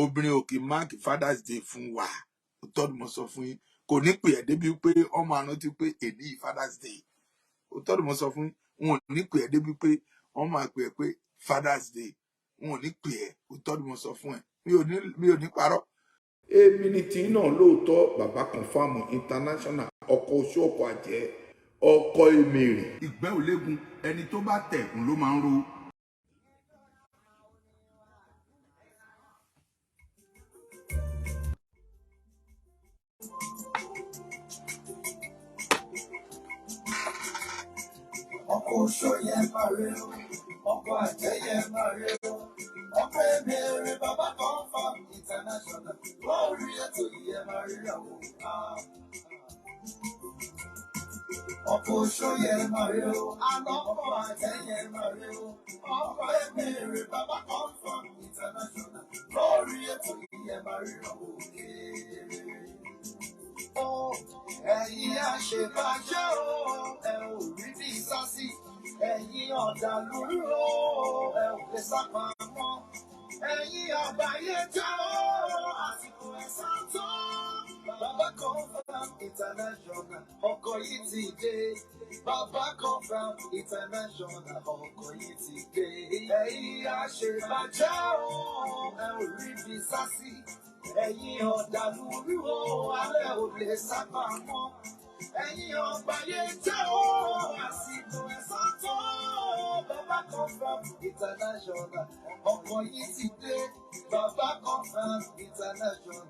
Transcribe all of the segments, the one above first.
Obìnrin ò kì í mark Father's Day fún wa. Òótọ́ ni mo sọ fún yín. Kò ní pè ẹ́ débi pé wọ́n máa rántí pé èní yìí Father's Day. Òótọ́ ni mo sọ fún yín. Wọn ò ní pè ẹ́ débi pé wọ́n máa pè ẹ́ pé Father's Day. Wọn ò ní pè ẹ́. Òótọ́ ni mo sọ fún ẹ. Mi ò ní parọ́. Èmi ni tí náà lóòótọ́, bàbá Confam International, ọkọ̀ oṣù, ọkọ̀ àjẹ́, ọkọ̀ èmèrè. Ìgbẹ́ ò léegun, ẹni tó bá tẹ̀ ń ló máa ń ro. Ọkọ̀ oṣó yẹn máa rẹ o, ọkọ̀ àjẹ́ yẹn máa rẹ o, ọkọ̀ èmèrè bàbá Confam International lórí ètò yìí ẹ máa ríra o. Ọkọ̀ oṣó yẹn máa rẹ o, ọkọ̀ àjẹ́ yẹn máa rẹ o, ọkọ̀ èmèrè bàbá Confam International lórí ètò yìí ẹ máa ríra o. Ẹ̀yin àṣebàjẹ́ o, ẹ ò rí bí sásì. Ẹ̀yin ọ̀dàlúrú o, ẹ ò lè sá pamọ́. Ẹ̀yin àgbáyé jẹ́ o, àsìkò ẹ̀san tó. Bàbá Confam International, ọkọ̀ yìí ti dé. Bàbá Confam International, ọkọ̀ yìí ti dé. Ẹ̀yin àṣebàjẹ́ o, ẹ ò rí bí sásì. Ẹ̀yin ọ̀dàlúrú o, alẹ́ ò lè sá pamọ́. Ẹ̀yin ọ̀gbáyé jẹ́ o, àsìkò ẹ̀san tó. Bàbá Confam International, ọkọ̀ yìí ti dé. Bàbá Confam International,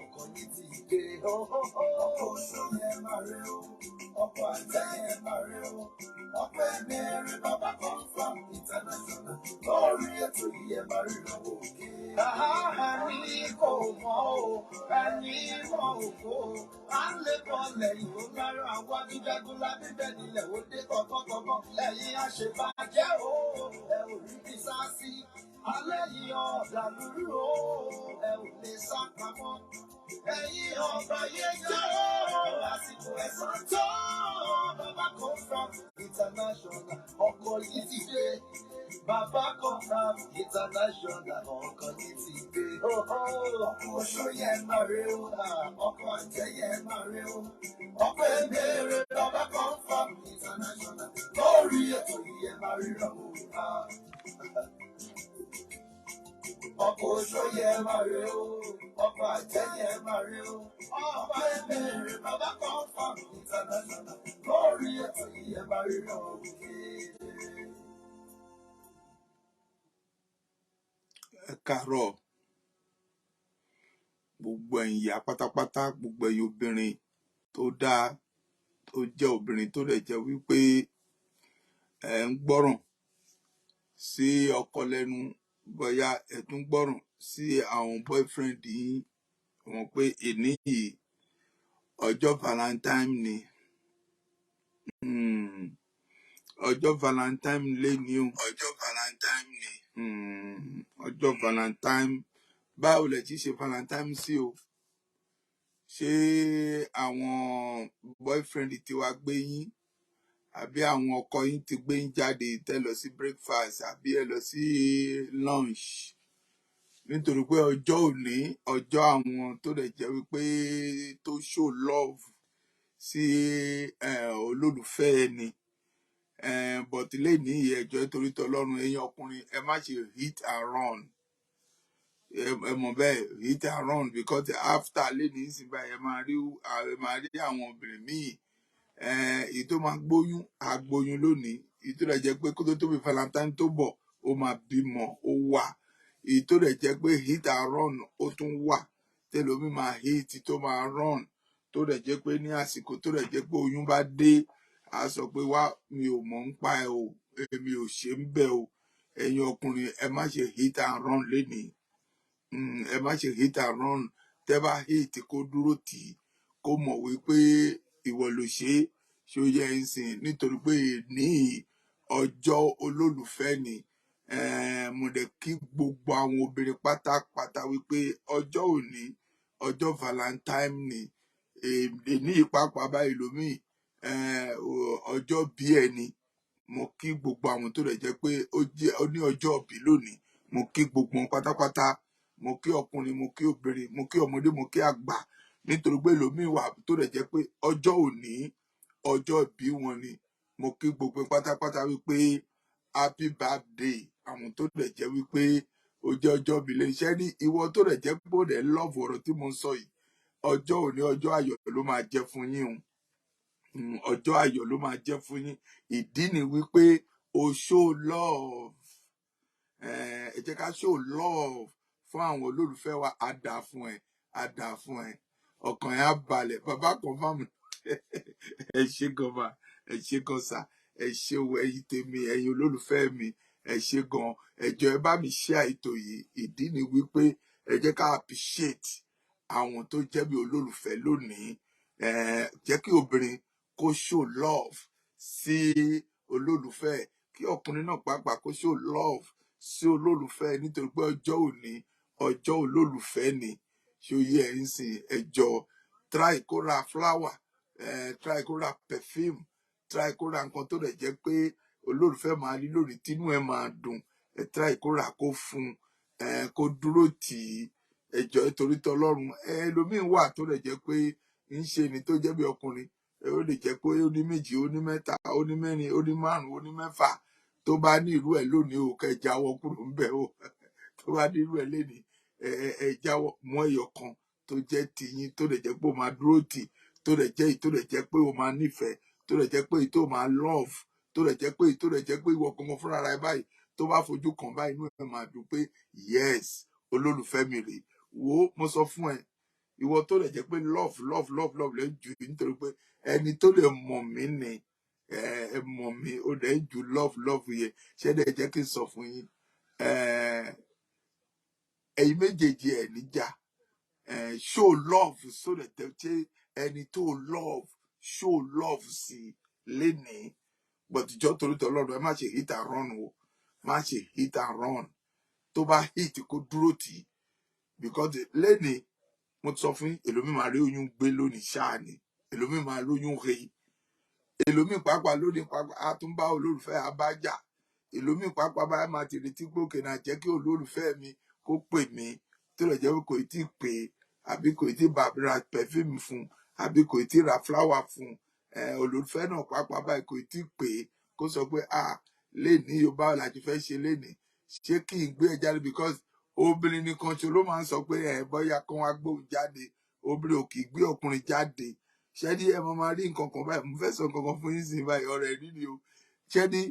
ọkọ̀ yìí ti dé. Ọkọ̀ oṣù yẹn máa rí o, ọkọ̀ àjẹ́ yẹn máa rí o, ọkọ̀ ẹ̀mẹ́rin bàbá Confam International lórí ètò yìí ẹ̀ máa rí ìrànwọ́ òkè. Àní kò mọ̀ o, ẹni mọ̀ òkò. À ń lè bọ̀ lẹ́yìn ó lára àwọn ajíjagunlá bíbẹ̀ nílẹ̀ ó dé kọ̀kọ́kọ̀kọ́. Ẹ̀yin àṣebàjẹ́ o, ẹ ò rí bí sá sí. Alẹ́ yìí ọ̀dàlúrú o, ẹ ò lè sá pamọ́. Ẹ̀yin ọba yé jẹ́ o, àsìkò ẹ̀san tó. Bàbá Confam International, ọkọ̀ yìí ti dé. Bàbá Confam International, ọkọ̀ yìí ti dé. Ọkọ̀ oṣó yẹn máa rí o, ọkọ̀ àjẹ́ yẹn máa rí o. Ọkọ̀ èmèrè bàbá Confam International, lórí ètò yìí ẹ máa ríra o. Ọkọ̀ oṣó yẹn máa rí o, ọkọ̀ àjẹ́ yẹn máa rí o. Ọkọ̀ èmèrè bàbá Confam International, lórí ètò yìí ẹ máa ríra o. Ẹ káàárọ̀ gbogbo ẹ̀yin ìyá pátápátá, gbogbo ẹ̀yin obìnrin tó dáa, tó jẹ́ obìnrin tó dẹ̀ jẹ́ wípé ẹ̀ ń gbọ́ràn sí ọkọ lẹ́nu, bóyá ẹ̀ tún gbọ́ràn sí àwọn boyfriend yín, wọ́n pé èní yìí ọjọ́ Valentine ni. Ọjọ́ Valentine lé ní o. Ọjọ́ Valentine ni. Ọjọ́ Valentine. Báwo lẹ ti ṣe Valentine sí o? Ṣé àwọn boyfriend ti wá gbé yín? Àbí àwọn ọkọ yín ti gbé yín jáde tẹ́ lọ sí breakfast àbí ẹ lọ sí lunch? Nítorí pé ọjọ́ òní, ọjọ́ àwọn tó lè jẹ́ wípé tó show love sí olólùfẹ́ ẹni. But lénìí ẹjọ́ nítorí tọlọ́run, ẹ̀yin ọkùnrin ẹ má ṣe hit and run. Ẹ mọ̀ bẹ́ẹ̀, hit and run, because after lénìí ìsìn báyìí ẹ máa rí àwọn obìnrin míì, èyí tó máa gbóyún á gbóyún lónìí, èyí tó dẹ̀ jẹ́ pé kó tó tóbi Valentine tó bọ̀ ó máa bímọ ó wà, èyí tó dẹ̀ jẹ́ pé hit and run ó tún wà, tẹlomi máa hit tó máa run, tó dẹ̀ jẹ́ pé ní àsìkò tó dẹ̀ jẹ́ pé oyún bá dé, á sọ pé wá, mi ò mọ̀ ń pa ẹ o, èmi ò ṣe ń bẹ̀ o. Ẹ̀yin ọkùnrin ẹ má ṣe hit and run lénìí. Ẹ má ṣe hit and run. Tẹ́ bá hit, kó dúró tì í, kó mọ̀ wípé ìwọ ló ṣe é. Ṣó yẹ ń sìn? Nítorí pé ní ọjọ́ olólùfẹ́ ni. Mo dẹ̀ kí gbogbo àwọn obìnrin pátápátá wípé ọjọ́ òní, ọjọ́ Valentine ni. Èní ìpápá báyìí lómi ọjọ́ bí ẹni. Mo kí gbogbo àwọn tó dẹ̀ jẹ́ pé ó jẹ́ ó ní ọjọ́ ìbí lónìí. Mo kí gbogbo wọn pátápátá. Mo kí ọkùnrin, mo kí obìnrin, mo kí ọmọdé, mo kí àgbà, nítorí pé ẹlòmíì wà tó dẹ̀ jẹ́ pé ọjọ́ òní ọjọ́ ìbí wọn ni. Mo kí gbogbo yín pátápátá wípé happy birthday. Àwọn tó dẹ̀ jẹ́ wípé ó jẹ́ ọjọ́ ìbí lè ṣe ní ìwọ tó dẹ̀ jẹ́ pé ó dẹ̀ love ọ̀rọ̀ tí mo ń sọ yìí, ọjọ́ òní ọjọ́ ayọ̀ ló máa jẹ́ fún yín o. Ọjọ́ ayọ̀ ló máa jẹ́ fún yín. Ìdí ni wípé o show love. Ẹ jẹ́ ká show love fún àwọn olólùfẹ́ wa. Á dáa fún ẹ, á dáa fún ẹ, ọkàn ẹ á balẹ̀. Bàbá confam, ẹ ṣé gan ma, ẹ ṣé gan sà, ẹ ṣé o. Ẹ̀yin tèmi, ẹ̀yin olólùfẹ́ mi, ẹ ṣé gan. Ẹ jọ̀ọ́, ẹ bá mi share ètò yìí. Ìdí ni wípé ẹ jẹ́ ká appreciate àwọn tó jẹ́ bí olólùfẹ́ lónìí. Ẹ jẹ́ kí obìnrin kó show love sí olólùfẹ́, kí ọkùnrin náà pàápàá kó show love sí olólùfẹ́, nítorí pé ọjọ́ òní ọjọ́ olólùfẹ́ ni. Ṣé ó yé ẹ ń sìn? Ẹ jọ̀ọ́, try kó ra flower, try kó ra perfume, try kó ra nǹkan tó lè jẹ́ pé olólùfẹ́ máa rí lónìí tínú ẹ máa dùn. Ẹ try kó rà kó fún un, kó dúró tì í. Ẹ jọ̀ọ́, nítorí tọlọ́run. Ẹlòmíín wà tó lè jẹ́ pé ń ṣe ni tó jẹ́ bí ọkùnrin, ó lè jẹ́ pé ó ní méjì, ó ní mẹ́ta, ó ní mẹ́rin, ó ní márùn, ó ní mẹ́fà. Tó bá ní irú ẹ̀ lónìí o, kẹ́ jáwọ́ kúrò ńbẹ̀ o. Tó bá ní irú ẹ̀ lénìí, ẹ jáwọ́. Mú ẹyọ kan tó jẹ́ tiyín, tó lè jẹ́ pé ó máa dúró tì, tó lè jẹ́ èyí tó lè jẹ́ pé ó máa nífẹ̀ẹ́, tó lè jẹ́ pé èyí tó máa love, tó lè jẹ́ pé èyí tó lè jẹ́ pé ìwọ gangan fúnra rẹ báyìí, tó bá fojú kàn báyìí, inú ẹ máa dùn pé yes, olólùfẹ́ mi rèé. Wo, mo sọ fún ẹ, ìwọ tó lè jẹ́ pé love, love, love, love lè jù, nítorí pé ẹni tó lè mọ̀ mí ni ẹ mọ̀ mí, ó lè ju love, love yẹn. Ṣé ẹ jẹ́ kí n sọ fún yín, ẹ̀yin méjèèjì ẹ̀ níjà. Show love so that ṣe ẹni tó love, show love sí lénìí. But ìjọ, torí tọlọ́run, ẹ má ṣe hit and run o. Má ṣe hit and run. Tó bá hit, kó dúró tì í, because lénìí, mo ti sọ fún yín, èlòmíì máa rí oyún gbé lónìí ṣáà ni, èlòmíì máa lóyún he, èlòmíì pàápàá lónìí pàápàá á tún bá olólùfẹ́ abájà, èlòmíì pàápàá báyà máa ti retí pé òkè náà jẹ́ kí olólùfẹ́ mi kó pè mí, tó lè jẹ́ pé kò tí ì pè é, àbí kò tí ì bá ra perfume fún, àbí kò tí ì ra flower fún. Olólùfẹ́ náà pàápàá báyìí kò tí ì pè é kó sọ pé, "Ah, lénìí yóò, báwo la ti fẹ́ ṣe lénìí? Ṣé kí n gbé ẹ jáde?" Because obìnrin nìkan ṣo ló máa ń sọ pé ẹ bóyá kán wá gbóhùn jáde. Obìnrin ò kì í gbé ọkùnrin jáde. Ṣé ní ẹ máa rí nǹkan kan báyìí, mo fẹ́ sọ nǹkan kan fún yín sìn báyìí, ọ̀rọ̀ ẹ̀rí ni o. Ṣé ní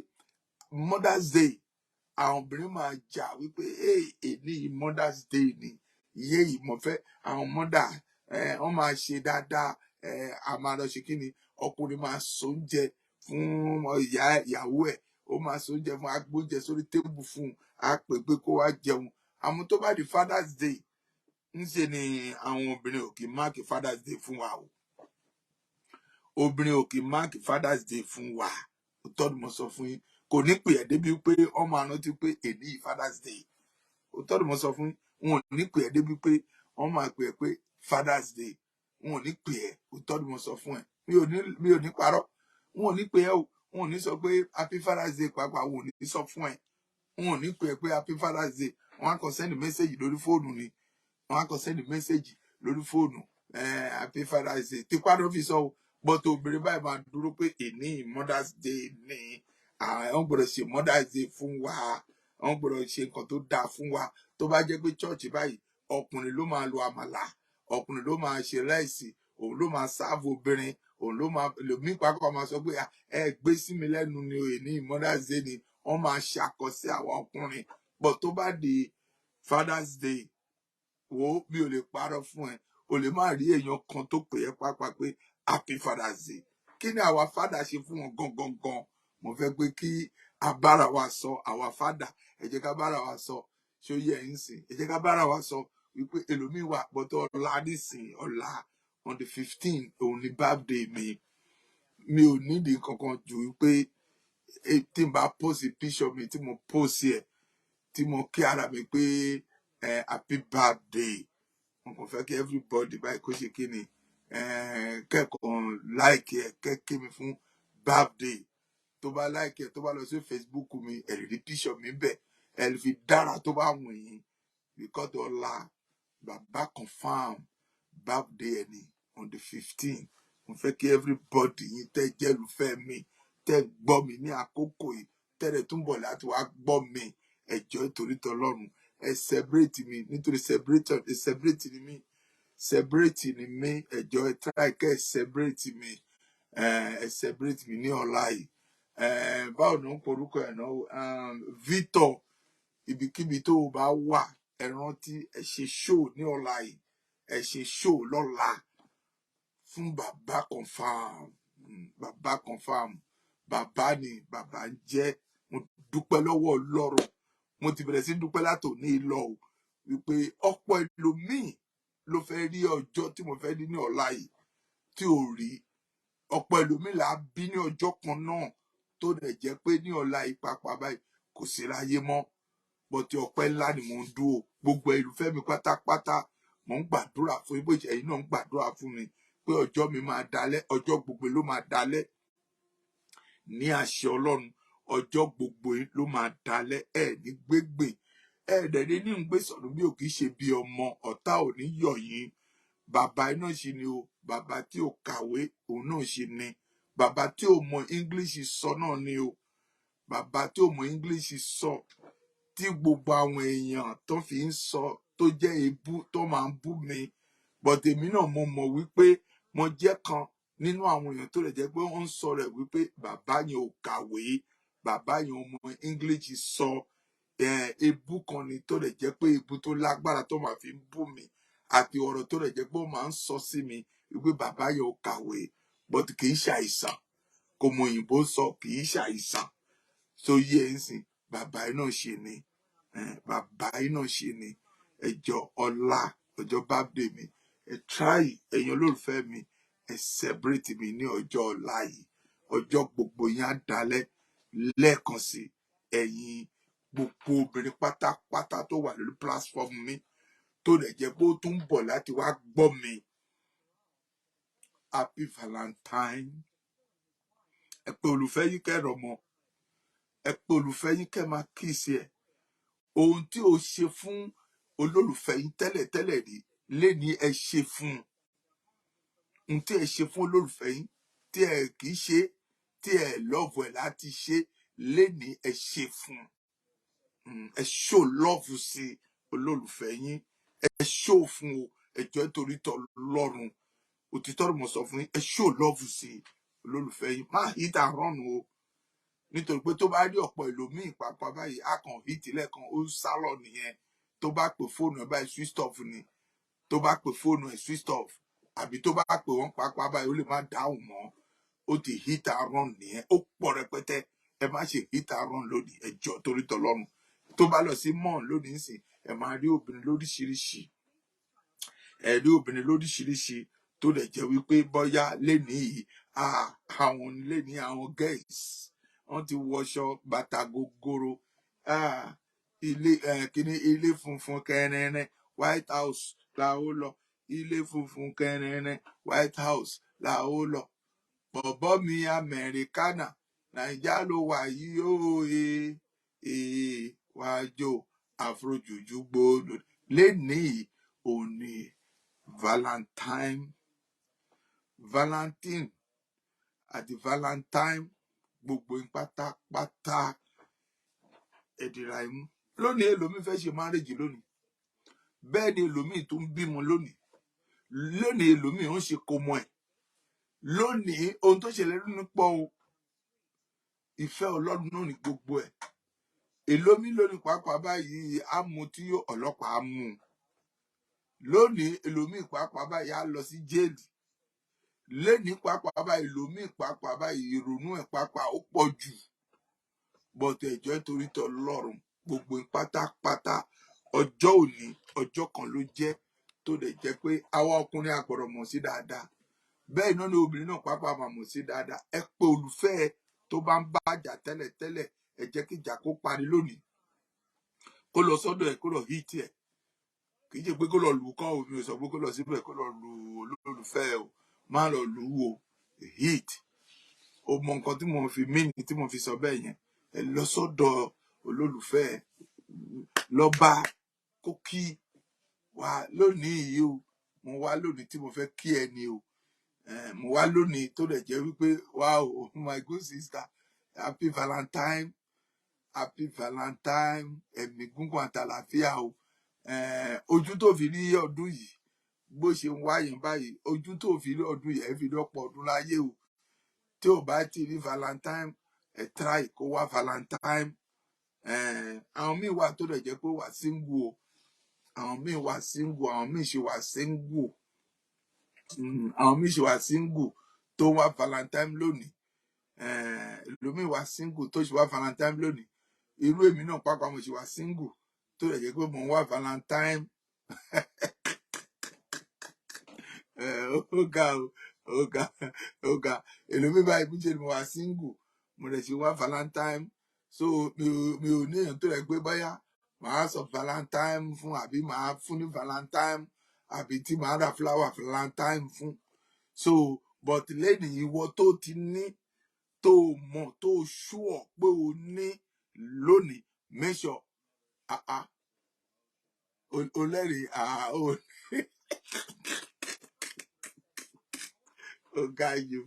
Mother's Day, àwọn obìnrin máa jà wípé, "Hey, èní yìí Mother's Day ni, iye yìí mo fẹ́ àwọn mother ẹ wọ́n máa ṣe dáadáa." Ẹ a máa lọ ṣe kí ni, ọkùnrin máa so oúnjẹ fún ìyá ìyàwó ẹ̀, ó máa so oúnjẹ fún, agbóúnjẹ sórí table fún un, á pè pé kó wá jẹun. Àmọ́ tó bá di Father's Day, ńṣe ni àwọn obìnrin ò kì í mark Father's Day fún wa o. Obìnrin ò kì í mark Father's Day fún wa. Òótọ́ ni mo sọ fún yín. Kò ní pè ẹ́ débi pé ọmọ àrántí pé èní yìí Father's Day. Òótọ́ ni mo sọ fún yín. Wọn ò ní pè ẹ́ débi pé wọ́n máa pè ẹ́ pé Father's Day. Wọn ò ní pè ẹ́. Òótọ́ ni mo sọ fún ẹ. Mi ò ní parọ́. Wọn ò ní pè ẹ́ o. Wọn ò ní sọ pé happy Father's Day pàápàá. Wọn ò ní sọ fún ẹ. Wọn ò ní pè ẹ́ pé happy Father's Day. Wọn á kàn send message lórí fóònù ni. Wọn á kàn send message lórí fóònù, happy Father's Day. Tipa ló fi sọ o. But obìnrin báyìí máa dúró pé èní Mother's Day ni, àwọn gbọ́dọ̀ ṣe Mother's Day fún wa, àwọn gbọ́dọ̀ ṣe nǹkan tó dáa fún wa. Tó bá jẹ́ pé church báyìí, ọkùnrin ló máa lo àmàlà, ọkùnrin ló máa ṣe rice, òun ló máa serve obìnrin, òun ló máa lòmí pàápàá máa sọ pé, "Ah, ẹ gbé sí mi lẹ́nu ni o, èní Mother's Day ni." Wọ́n máa ṣàkọsí àwọn ọkùnrin. But tó bá di Father's Day, wo, mi ò lè parọ́ fún ẹ, o lè má rí èèyàn kan tó pè é pàápàá pé happy Father's Day. Kí ni àwa father ṣe fún wọn gangan gan? Mo fẹ́ pé kí a bára wa sọ, àwa father, ẹ jẹ́ ká bára wa sọ. Ṣé ó yẹ ẹ ń sìn? Ẹ jẹ́ ká bára wa sọ wípé ẹlòmíín wà bọ́tọ̀ ọ̀la nísìn, ọ̀la on the 15, òun ni birthday mi. Mi ò nídìí kankan ju wípé tí n bá post picture mi, tí mo post ẹ, tí mo kí ara mi pé happy birthday, mo kàn fẹ́ kí everybody báyìí kó ṣe kí ni, kẹ́kọ̀ọ́ like ẹ, kẹ́ kí mi fún birthday. Tó bá like ẹ, tó bá lọ sí Facebook mi, ẹ lè rí picture mi bẹ̀, ẹ lè fi dára tó bá wù yín. Because ọ̀la Bàbá Confam birthday ẹ̀ ni on the 15. Mo fẹ́ kí everybody yín tẹ́ jẹ́ olùfẹ́ mi, tẹ́ gbọ́ mi ní àkókò yìí, tẹ́lẹ̀ túnbọ̀ láti wá gbọ́ mi, ẹ jọ̀ọ́, nítorí tọlọ́run, ẹ celebrate mi, nítorí celebrate ni mí, celebrate ni mí. Ẹ jọ̀ọ́, ẹ try kẹ́ ẹ celebrate mi, ẹ celebrate mi ní ọ̀la yìí. Báwo ni ó ń porúkọ ẹ̀ náà? Victor, ibikíbi tó o bá wà, ẹ rántí, ẹ ṣe show ní ọ̀la yìí, ẹ ṣe show lọ́la fún Bàbá Confam. Bàbá Confam, bàbá ni bàbá ń jẹ́. Mo dúpẹ́ lọ́wọ́ Ọlọ́run. Mo ti bẹ̀rẹ̀ sí dúpẹ́ látòní lọ o, wípé ọ̀pọ̀ ẹlòmíì ló fẹ́ rí ọjọ́ tí mo fẹ́ rí ní ọ̀la yìí tí ò rí. Ọ̀pọ̀ ẹlòmíì là á bí ní ọjọ́ kan náà, tó dẹ̀ jẹ́ pé ní ọ̀la yìí pàápàá báyìí, kò sí láyé mọ́. But ọpẹ́ ńlá ni mò ń dúró. Gbogbo olùfẹ́ mi pátápátá, mò ń gbàdúrà fún yín, bó ṣe ẹ̀yin náà ń gbàdúrà fún mi pé ọjọ́ mi máa dalẹ̀, ọjọ́ gbogbo ló máa dalẹ̀ ní àṣẹ Ọlọ́run. Ọjọ́ gbogbo yín ló máa dalẹ̀. Ẹ ní gbégbè, ẹ dẹ̀ ní ní gbé sọ̀rọ̀ bí ò kì í ṣe bí ọmọ. Ọ̀tá ò ní yọ̀ yín. Bàbá iná ṣì ni o. Bàbá tí ò kàwé, òun náà ṣì ni. Bàbá tí ò mọ English sọ náà ni o. Bàbá tí ò mọ English sọ, tí gbogbo àwọn èèyàn tó fi ń sọ, tó jẹ́ èébú tó máa ń bú mi. But èmi náà, mo mọ̀ wípé mo jẹ́ kan nínú àwọn èèyàn tó lè jẹ́ pé wọ́n ń sọ rẹ̀ wípé bàbá yẹn ò kàwé, bàbá yẹn ò mọ English sọ. Èébú kan ni tó lè jẹ́ pé èébú tó lágbára tó máa fi ń bú mi, àti ọ̀rọ̀ tó lè jẹ́ pé ó máa ń sọ sí mi wípé bàbá yẹn ò kàwé. But kì í ṣàìsàn, kò mọ òyìnbó sọ, kì í ṣàìsàn tó yé ẹ ń sìn. Bàbá yìí náà ṣe ni, bàbá yìí náà ṣe ni. Ẹ jọ̀ọ́, ọ̀la ọjọ́ birthday mi, ẹ try, ẹ̀yin olólùfẹ́ mi, ẹ celebrate mi ní ọjọ́ ọ̀la yìí. Ọjọ́ gbogbo yín á dalẹ̀. Lẹ́ẹ̀kan sí, ẹ̀yin gbogbo obìnrin pátápátá tó wà lórí platform mi, tó lè jẹ́ pé ó tún ń bọ̀ láti wá gbọ́ mi, happy Valentine. Ẹ pé olùfẹ́ yín kẹ́rọ̀ mọ́, ẹ pé olùfẹ́ yín kẹ́ máa kiss ẹ̀. Ohun tí o ṣe fún olólùfẹ́ yín tẹ́lẹ̀tẹ́lẹ̀ rí léni, ẹ ṣe fún un. Ohun tí ẹ ṣe fún olólùfẹ́ yín tí ẹ kì í ṣe, tí ẹ love ẹ̀ láti ṣe léni, ẹ ṣe fún un. Ẹ show love sí olólùfẹ́ yín, ẹ show fún o. Ẹ jọ̀ọ́, nítorí tọlọ́run, òtítọ́ ni mo sọ fún yín, ẹ show love sí olólùfẹ́ yín. Má hit and run o, nítorí pé tó bá rí ọ̀pọ̀ ẹlòmíì pàápàá báyìí, á kàn hit lẹ́ẹ̀kan, ó ń sálọ nìyẹn. Tó bá pè fóònù ẹ̀ báyìí, switch off ni. Tó bá pè fóònù ẹ̀, switch off, àbí tó bá pè wọ́n pàápàá báyìí, ó lè má dáhùn mọ́. Ó ti hit and run nìyẹn. Ó pọ̀ rẹpẹtẹ. Ẹ má ṣe hit and run lónìí. Ẹ jọ̀ọ́, torí tọlọ́run, tó bá lọ sí mall lónìí nsìn, ẹ máa rí obìnrin lóríṣiríṣi, ẹ rí obìnrin lóríṣiríṣi tó lè jẹ́ wípé bóyá lénìí yìí, àwọn lénìí, àwọn girls, wọ́n ti wọṣọ bàtà gogoro, ilé kíní, ilé funfun kẹrẹrẹ, White House la ó lọ, ilé funfun kẹrẹrẹ, White House la ó lọ. Bọ̀bọ́ mi Amẹ̀ríkánà, Nàìjà ló wà yìí ó, e e wájú àfrojùjú gbòòdò. Lénìí òní Valentine, Valentine àti Valentine, gbogbo yín pátápátá, ẹ dira imú lónìí. Ẹlòmíì fẹ́ ṣe marriage lónìí, bẹ́ẹ̀ ni ẹlòmíì tó ń bímọ lónìí. Lónìí, ẹlòmíì ń ṣe kómọ ẹ̀ lónìí. Ohun tó ṣẹlẹ̀ lónìí pọ̀ o. Ìfẹ́ Ọlọ́run náà ní gbogbo ẹ̀. Èlòmíì lónìí pàápàá báyìí, á mu tí ọlọ́pàá á mú un lónìí. Ẹlòmíì pàápàá báyìí, á lọ sí jail lónìí pàápàá báyìí. Ẹlòmíì pàápàá báyìí, ìrònú ẹ̀ pàápàá ó pọ̀ jù. But ẹ jọ̀ọ́, nítorí tọlọ́run, gbogbo yín pátápátá, ọjọ́ òní, ọjọ́ kan ló jẹ́ tó lè jẹ́ pé àwa ọkùnrin a gbọ́dọ̀ mọ̀ sí dáadáa. Bẹ́ẹ̀ náà ni obìnrin náà pàápàá máa mọ̀ sí dáadáa. Ẹ pé olùfẹ́ ẹ tó bá ń bá jà tẹ́lẹ̀tẹ́lẹ̀, ẹ jẹ́ kí ìjà kó parí lónìí, kó lọ sọ́dọ̀ ẹ̀, kó lọ hit ẹ̀. Kì í ṣe pé kó lọ lù ú kọ́ o. Mi ò sọ pé kó lọ síbẹ̀ kó lọ lu olólùfẹ́ ẹ o. Má lọ lù ú o. Hit, o mọ nǹkan tí mo fi mí ni tí mo fi sọ bẹ́ẹ̀ yẹn. Ẹ lọ sọ́dọ̀ olólùfẹ́ ẹ, lọ bá Kó kí wá lónìí yìí o. Mo wá lónìí tí mo fẹ́ kí ẹ ni o. Mo wá lónìí tó dẹ̀ jẹ́ wípé, wow, my good sister, happy Valentine, happy Valentine. Ẹ̀mí gígùn àtàlàfíà o. Ojú tó fi rí ọdún yìí, bó ṣe ń wáyàn báyìí, ojú tó fi rí ọdún yìí, ẹ fi rọ́pò ọdún láyé o. Tí ò bá ti rí Valentine, ẹ try kó wá Valentine. Àwọn míì wà tó dẹ̀ jẹ́ pé wà single o. Àwọn míì wà single, àwọn míì ṣe wà single. Àwọn míì ṣe wà single tó ń wá Valentine lónìí. Ẹlòmíì wà single tó ṣe wá Valentine lónìí. Irú èmi náà pàápàá, mo ṣe wà single tó dẹ̀ jẹ́ pé mò ń wá Valentine. Ó ga o, ó ga, ó ga. Ẹlòmíì báyìí bí ṣe ni mo wà single, mo dẹ̀ ṣe wá Valentine. So mi ò ní èèyàn tó rẹ̀ pé bóyá màá sọ Valentine fún, àbí màá fún ní Valentine, àbí tí màá ra flower Valentine fún. So but lẹ́yìn, ìwọ tó ti ní, tó mọ̀, tó sure pé o ní lónìí, make sure, ah ah, o lẹ́rìí, ah, o ó ga jù.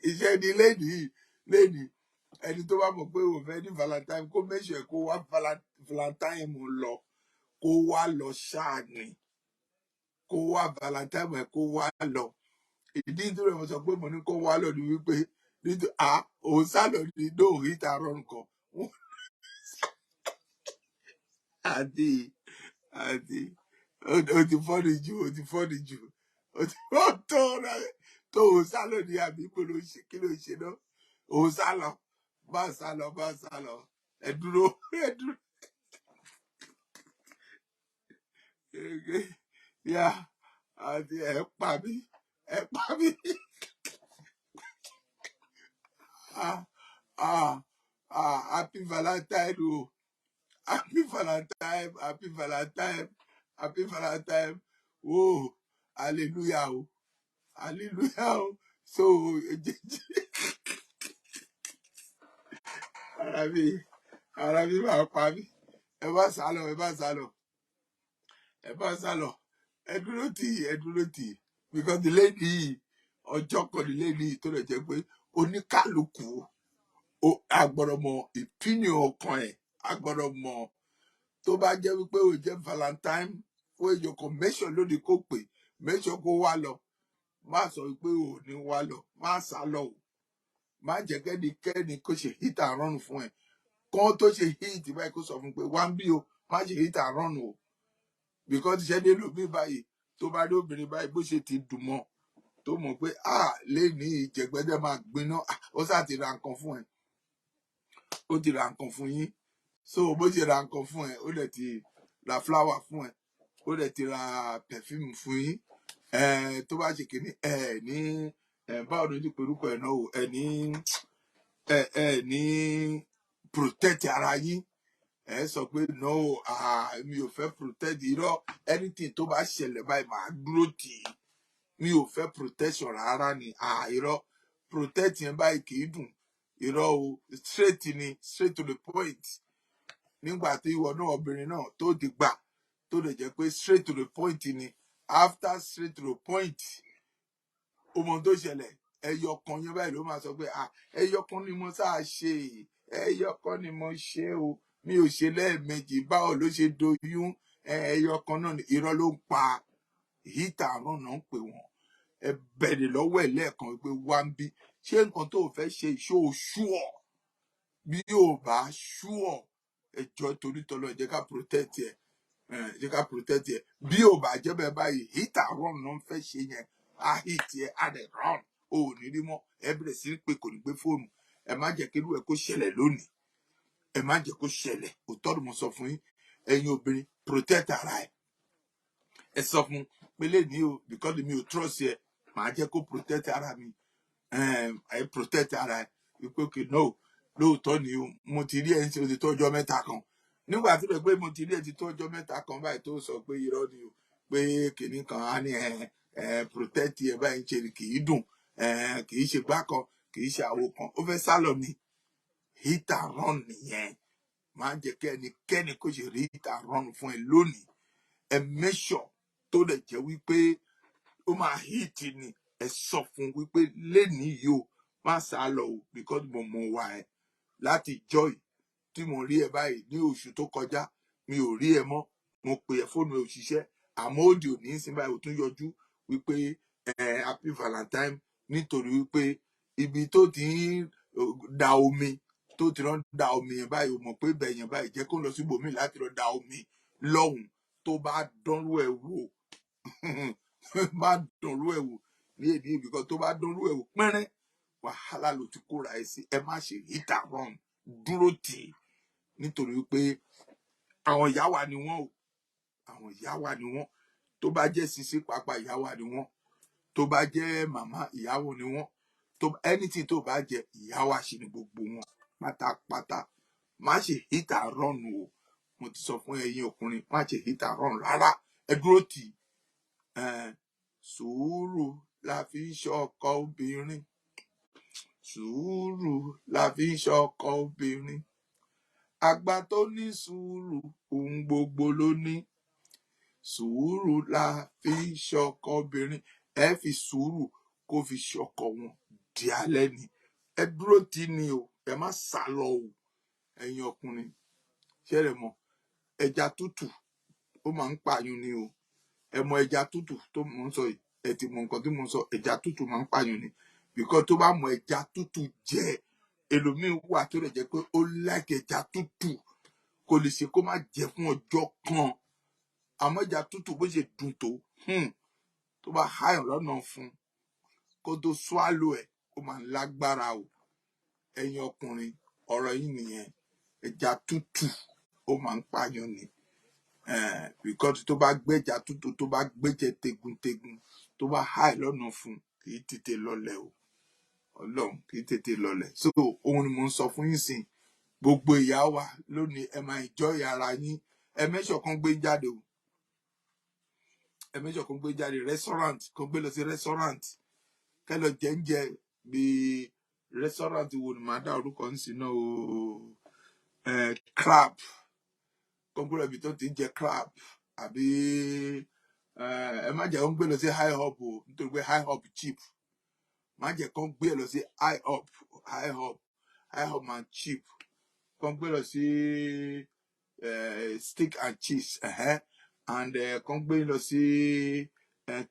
Iṣẹ́ ni lẹ́nìí lẹ́nìí. Ẹni tó bá mọ̀ pé òun fẹ́ ní Valentine, kó make sure kó wá Valentine mu lọ, kó wá lọ ṣáà ni, kó wá Valentine ẹ̀, kó wá lọ. Ìdí tó rẹ̀ mo sọ pé mo ní kó wá lọ ni wípé nítorí à òun sá lọ ní dóòrí ìta rọrùn kan àti ó ti fọ́ni jù, ó ti fọ́ni jù, ó ti ó tó rẹ tó òun sá lọ ní, àbí kó ló ṣe, kí ló ṣe náà? Òun sá lọ, bá sá lọ, bá sá lọ, ẹ dúró, ẹ dúró. Yá, àti ẹ pa mí, ẹ pa mí. Ah ah ah, happy Valentine o, happy Valentine, happy Valentine, happy Valentine o. Hallelujah o, hallelujah o. So èjèèjì ara mi, ara mi máa pa mí. Ẹ bá sá lọ, ẹ bá sá lọ, ẹ bá sá lọ, ẹ dúró tì í, ẹ dúró tì í, because the lady yìí, ọjọ́ kan the lady yìí tó lè jẹ́ pé oníkálukú a gbọ́dọ̀ mọ ìpínlẹ̀ ọkàn ẹ̀, a gbọ́dọ̀ mọ tó bá jẹ́ wípé ó jẹ́ Valentine fún èèyàn kan, mẹ́sàn lónìí kó pè, mẹ́sàn kó wá lọ. Má sọ wípé ò ní wá lọ, má sá lọ o. Má jẹ́ kẹ́nikẹ́ni kó ṣe hit and run fún ẹ. Kán tó ṣe hit báyìí, kó sọ fún pé wá ń bí o, má ṣe hit and run o, because iṣẹ́ dé lómi báyìí, tó bá rí obìnrin báyìí, bó ṣe ti dùn mọ́ tó mọ̀ pé ah, lénìí ìjẹ̀gbẹ́dẹ́ máa gbiná. Ah, ó sá ti ra nǹkan fún ẹ, ó ti ra nǹkan fún yín. So bó ṣe ra nǹkan fún ẹ, ó dẹ̀ ti ra flower fún ẹ, ó dẹ̀ ti ra perfume fún yín. Ẹ tó bá ṣe kìíní ẹ ní ẹ, báwo ló ti porúkọ ẹ náà o? Ẹ ní ẹ ní protect ara yín. Ẹ sọ pé no, ah, mi ò fẹ́ protect. Irọ́, anything tó bá ṣẹlẹ̀ báyìí, màá dúró tì í. Mi ò fẹ́ protection rárá ni. Ah, irọ́, protect yẹn báyìí kì í dùn. Irọ́ o, straight ni, straight to the point. Nígbà tí ìwọ náà, obìnrin náà tó ti gbà, tó lè jẹ́ pé straight to the point ni, after straight to the point, ó mọ ohun tó ṣẹlẹ̀. Ẹyọ kan yẹn báyìí ló máa sọ pé ah, ẹyọ kan ni mo sáà ṣe, ẹyọ kan ni mo ṣe o, mi ò ṣe lẹ́ẹ̀mejì. Báwo ló ṣe doyún? Ẹyọ kan náà ni. Irọ́ ló ń pa. Hit and run náà ń pè wọ́n. Ẹ bẹ̀rẹ̀ lọ́wọ́ ẹ̀ lẹ́ẹ̀kan pé wá ń bí, ṣé nǹkan tó o fẹ́ ṣe, ṣó o ṣúọ̀? Bí yóò bá ṣúọ̀, ẹjọ́ torí tọ́lọ́, ẹ jẹ́ ká protect ẹ, ẹ jẹ́ ká protect ẹ. Bí ò bá jẹ́ bẹ́ẹ̀ báyìí, hit and run náà ń fẹ́ ṣe yẹn. Á hit ẹ, á dẹ̀ run, o ò ní rí mọ́. Ẹ bẹ̀rẹ̀ sí í pé, kò ní gbé fóònù. Ẹ má jẹ́ kí irú ẹ kó ṣẹlẹ̀ lónìí, ẹ má jẹ́ kó ṣẹlẹ̀. Òótọ́ ni mo sọ fún yín. Ẹ̀yin obìnrin, protect ara ẹ. Ẹ sọ fún pé lẹ́ni o, because mi ò trust ẹ, màá jẹ́ kó protect ara mi. Ẹ protect ara ẹ wípé okay, no, lóòótọ́ ni o, mo ti rí ẹ ń ṣe, o ti tó ọjọ́ mẹ́ta kan. Nígbà tó lè pé mo ti rí ẹ ti tó ọjọ́ mẹ́ta kan báyìí, tó sọ pé irọ́ ni o, pé kìnnì kan á ní ẹ ẹ protect ẹ báyìí ń ṣe kì í dùn ẹ, kì í ṣe gbá kan, kì í ṣe àwo kan, ó fẹ́ sálọ ni. Hit and run nìyẹn. Má jẹ́ kẹ́nikẹ́ni kó ṣe hit and run fún ẹ lónìí. Ẹ make sure tó lè jẹ́ wípé ó máa hit ni. Ẹ sọ fún wípé lénìí yìí o, má sá lọ o, because mo mọ̀ wá ẹ láti joy tí mo rí ẹ báyìí ní oṣù tó kọjá, mi ò rí ẹ mọ́. Mo pè ẹ, fóònù ẹ ò ṣiṣẹ́. Àmọ́ òdì òní ń sin báyìí, ò tún yọjú wípé ẹ happy Valentine, nítorí wípé ibi tó ti ń da omi, tó ti rán da omi yẹn báyìí, o mọ̀ pé ibẹ̀ yẹn báyìí jẹ́ kó lọ síbòmíì láti lọ da omi lọ́hùn. Tó bá dánrú ẹ̀ wò, má dánrú ẹ̀ wò ní èdè ibìkan. Tó bá dánrú ẹ̀ wò pẹ́rẹ́, wàhálà ló ti kóra ẹ sí. Ẹ má ṣe hit and run, dúró tì í, nítorí wípé àwọn ìyá wa ni wọ́n o, àwọn ìyá wa ni wọ́n. Tó bá jẹ́ sisi pàápàá, ìyá wa ni wọ́n. Tó bá jẹ́ màmá, ìyàwó ni wọ́n. Tó anything tó bá jẹ́, ìyá wa ṣì ni gbogbo wọn pátápátá. Má ṣe hit and run o. Mo ti sọ fún ẹ̀yin ọkùnrin, má ṣe hit and run rárá, ẹ dúró tì í. Sùúrù la fi ń ṣọkọ obìnrin, sùúrù la fi ń ṣọkọ obìnrin. Àgbà tó ní sùúrù, ohun gbogbo ló ní. Sùúrù la fi ń ṣọkọ obìnrin. Ẹ fi sùúrù kó fi ṣọkọ wọn di alẹ́ ni. Ẹ dúró tì í ni o, ẹ má sá lọ o. Ẹ̀yin ọkùnrin, ṣẹlẹ mọ ẹja tútù, ó máa ń pààyàn ni o. Ẹ mọ ẹja tútù tó mò ń sọ yìí, ẹ ti mọ nǹkan tí mò ń sọ. Ẹja tútù máa ń pààyàn ni, because tó bá mọ ẹja tútù jẹ, ẹlòmíín wà tó lè jẹ pé ó like ẹja tútù, kò lè ṣe kó má jẹ fún ọjọ́ kan. Àmọ́ ẹja tútù, bó ṣe dùn tó, tó bá háyàn lọ́nà fún kó tó swallow ẹ̀, ó máa ń lágbára o. Ẹ̀yin ọkùnrin, ọ̀rọ̀ yìí nìyẹn. Ẹja tútù ó máa ń pààyàn ni, because tó bá gbẹ́ja tútù, tó bá gbẹ́jẹ tegun-tegun, tó bá háì lọ́nà fún, kì í tètè lọlẹ̀ o. Ọlọ́run, kì í tètè lọlẹ̀. So òun ni mò ń sọ fún yín sìn. Gbogbo ìyá wa lónìí, ẹ máa enjoy ara yín. Ẹ mẹ́sọ̀ kan gbé jáde o, ẹ mẹ́sọ̀ kan gbé jáde restaurant, kan gbé lọ sí restaurant, kẹ́ lọ jẹ oúnjẹ. Bíi restaurant wo ni màá dá orúkọ ń sìn náà o? Crab, kan gbé lọ ibi tó ti ń jẹ crab, àbí ẹ má jẹ́ kó gbé lọ sí IHOP o, nítorí pé IHOP cheap. Má jẹ́ kó gbé lọ sí IHOP. IHOP, IHOP máa cheap. Kó gbé lọ sí steak and cheese, and kó gbé lọ sí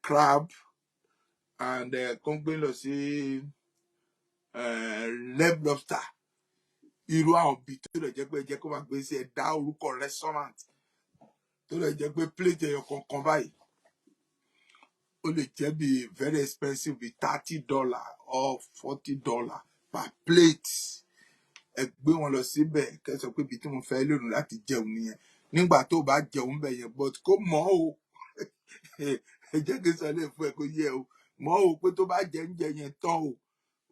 crab, and kó gbé lọ sí Red Lobster. Irú àwọn bíi tó lè jẹ́ pé jẹ́ kó máa gbé sí, ẹ dá orúkọ restaurant tó lè jẹ́ pé plate ẹyọ kọ̀ọ̀kan báyìí, ó lè jẹ́ bí very expensive, bí $30 or $40 per plate. Ẹ gbé wọn lọ síbẹ̀, kẹ́ sọ pé ibi tí mo fẹ́ lónìí láti jẹun nìyẹn. Nígbà tó bá jẹun bẹ̀ yẹn, but kó mọ̀ o, ẹ jẹ́ kí n sọ lè fún ẹ kó yẹ o mọ̀ o, pé tó bá jẹ oúnjẹ yẹn tán o,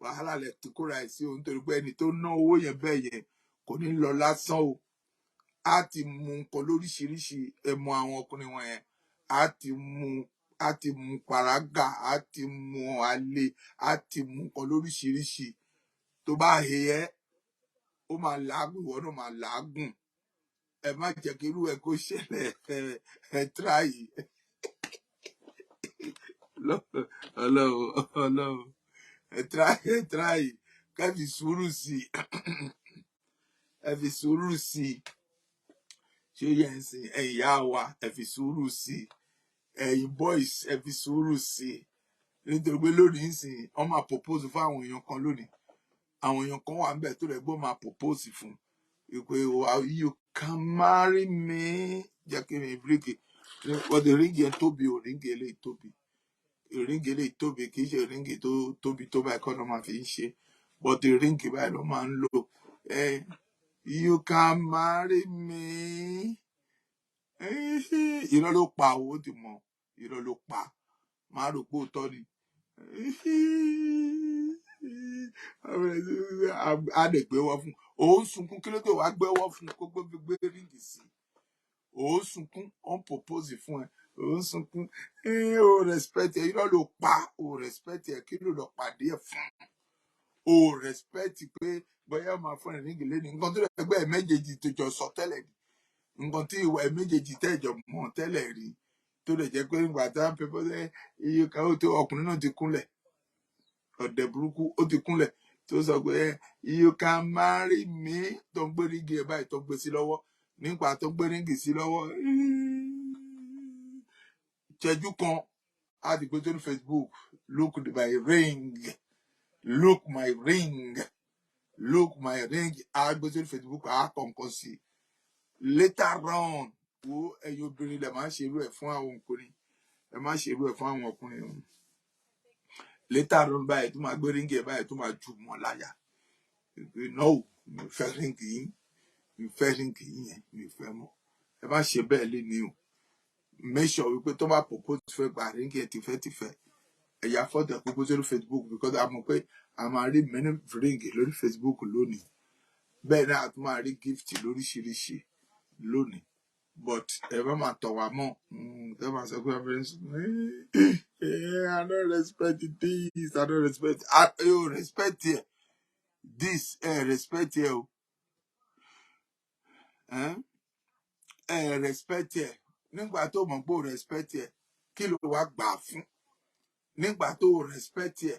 wàhálà lẹ ti kóra ẹ̀ sí o, nítorí pé ẹni tó ná owó yẹn bẹ́ẹ̀ yẹn kò ní lọ lásán o. Á ti mu nǹkan lóríṣiríṣi. Ẹ mọ àwọn ọkùnrin wọn yẹn, á ti mu pàrágà, á ti mu alẹ, á ti mu nǹkan lóríṣiríṣi. Tó bá he ẹ, ó máa làágùn, ìwọ náà máa làágùn. Ẹ má jẹ́ kí irú ẹ kó ṣẹlẹ̀. Ẹ try. Ọlọ́run, Ọlọ́run, ẹ try, ẹ try kẹ́ fi sùúrù sí i, ẹ fi sùúrù sí i. Ṣé yẹn ń sìn? Ẹ̀yin ìyá wa, ẹ fi sùúrù sí i. Ẹ̀yin boys, ẹ fi sùúrù sí i, nítorí pé lónìí ń sìn, wọ́n máa propose fún àwọn èèyàn kan lónìí. Àwọn èèyàn kan wà níbẹ̀ tó rẹ̀ gbọ́ máa propose fún ìpè wa, "You can marry me." Jẹ́ kí n ring wọ́n ti ring yẹn tóbi o. Ring eléyìí tóbi, ring eléyìí tóbi. Kì í ṣe ring tó tóbi tó báyìí kọ́ ló máa fi ń ṣe, but ring báyìí ló máa ń lò. "You can marry me." Irọ́ ló pa o, ó ti mọ̀ irọ́ ló pa. Máa rò pé òótọ́ ni. A lè gbéwọ́ fún òun sunkún. Kí ló dé wàá gbéwọ́ fún kó gbé ring sí? Òun sunkún, ó ń propose fún ẹ, òun sunkún, ẹ ò respect ẹ. Irọ́ ló pa, ò respect ẹ. Kí ló lọ pàdé ẹ fún? Ò respect pé bóyá ó máa fún ẹ ring lẹ́nu, nǹkan tó lè gbẹ́ ẹ méjèèjì tó jọ sọ tẹ́lẹ̀ ni. Nǹkan tí ìwà ẹ̀ méjèèjì tẹ́jọ mọ̀ tẹ́lẹ̀ rí, tó lè jẹ́ pé nígbà tá à ń pẹ́ iye kan ó tó, ọkùnrin náà ti kúnlẹ̀, ọ̀dẹ̀ burúkú, ó ti kúnlẹ̀, tó sọ pé, "You can marry me," tó ń gbé ring ẹ̀ báyìí, tó ń gbé sí lọ́wọ́. Nígbà tó ń gbé ring sí lọ́wọ́, ìṣẹ́jú kan, á ti gbé sórí Facebook, "Look my ring, look my ring, look my ring." Á gbé sórí Facebook, á kọ̀ǹkan sí i. Later on, wo, ẹ̀yin obìnrin lè máa ń ṣerú ẹ̀ fún àwọn ọkùnrin, ẹ má ṣerú ẹ̀ fún àwọn ọkùnrin o. Later on báyìí, tó máa gbé ring ẹ̀ báyìí, tó máa jù mọ́ láyà pé, "No, mi ò fẹ́ ring yín, mi ò fẹ́ ring yín yẹn, mi ò fẹ́ mọ́." Ẹ má ṣe bẹ́ẹ̀ lé ní o. Make sure wípé tó bá propose, fẹ́ gba ring ẹ̀ tìfẹ́tìfẹ́, ẹ̀yà fọ́tò ẹ̀ kókó sórí Facebook, because a mọ̀ pé a máa rí many ring lórí Facebook lónìí. Bẹ́ẹ̀ náà, a tún máa rí gift lóríṣiríṣi lónìí. But ẹ bá máa tọ̀ wá mọ́, ẹ máa sọ pé "I don't respect this, I don't respect." I you respect here this, ẹ respect here o. Ẹ respect ẹ. Nígbà tó mọ̀ pé o respect ẹ, kí ló wá gbà fún? Nígbà tó o respect ẹ,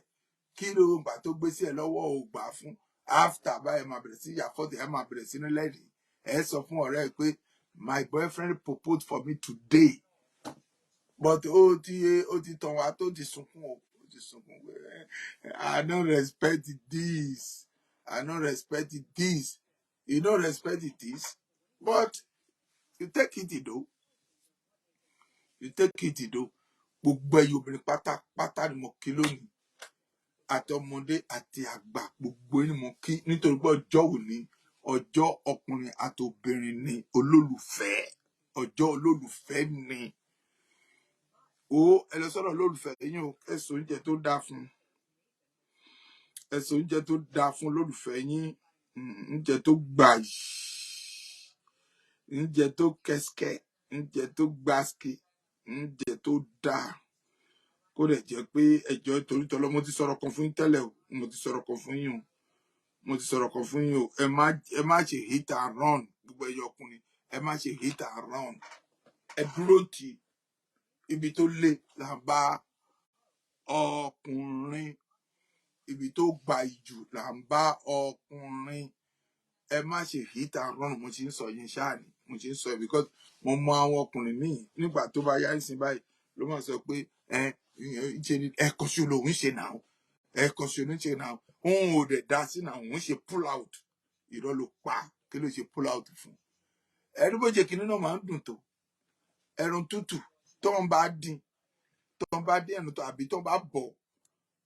kí ló gbà tó gbé sí ẹ lọ́wọ́ o gbà fún? After báyìí, máa bẹ̀rẹ̀ sí yà fọ́tò ẹ, máa bẹ̀rẹ̀ sí ní lẹ́rìí. Ẹ sọ fún ọ̀rẹ́ ẹ pé, "My boyfriend proposed for me today." But ó ti tàn wá, tó ti sunkún o, ó ti sunkún pé, "I no respect this, I no respect this." You no respect this, but you take it though, you take it though. Gbogbo ẹ̀yin obìnrin pátápátá ni mo kí lónìí, àti ọmọdé àti àgbà, gbogbo yín ni mo kí, nítorí pé ọjọ́ òní, ọjọ́ ọkùnrin àti obìnrin ni, olólùfẹ́, ọjọ́ olólùfẹ́ ni o. Ẹ lọ sọ́dọ̀ olólùfẹ́ yín o, ẹ sọ oúnjẹ tó dáa fún, ẹ sọ oúnjẹ tó dáa fún olólùfẹ́ yín, oúnjẹ tó gbàyì, oúnjẹ tó kẹsíkẹ, oúnjẹ tó gbàsíkì, oúnjẹ tó dáa. Kó dẹ̀ jẹ́ pé ẹjọ́ torí tọ́lọ́, mo ti sọ̀rọ̀ kan fún yín tẹ́lẹ̀ o, mo ti sọ̀rọ̀ kan fún yín o, mo ti sọ̀rọ̀ kan fún yín o. Ẹ má ṣe hit and run. Gbogbo ẹyọ ọkùnrin, ẹ má ṣe hit and run. Ẹ dúró tì. Ibi tó le là ń bá ọkùnrin, ibi tó gba ìjù là ń bá ọkùnrin. Ẹ má ṣe hit and run. Mo ti ń sọ yín ṣáà ni mo ti ń sọ, because mo mọ àwọn ọkùnrin míì, nígbà tó bá yá ìsìn báyìí, ló máa sọ pé ẹ ṣe ni ẹ̀kọ́ ṣo lòun ṣe náà, ẹ̀kọ́ ṣo ló ń ṣe náà, òun ò dẹ̀ dá sí náà, òun ṣe pull out. Irọ́ ló pa. Kí ló ṣe pull out fún? Ẹni bó ṣe kinní náà máa ń dùn tó ẹran tútù tó ń bá dín, tó ń bá dín ẹnu tó, àbí tó ń bá bọ̀,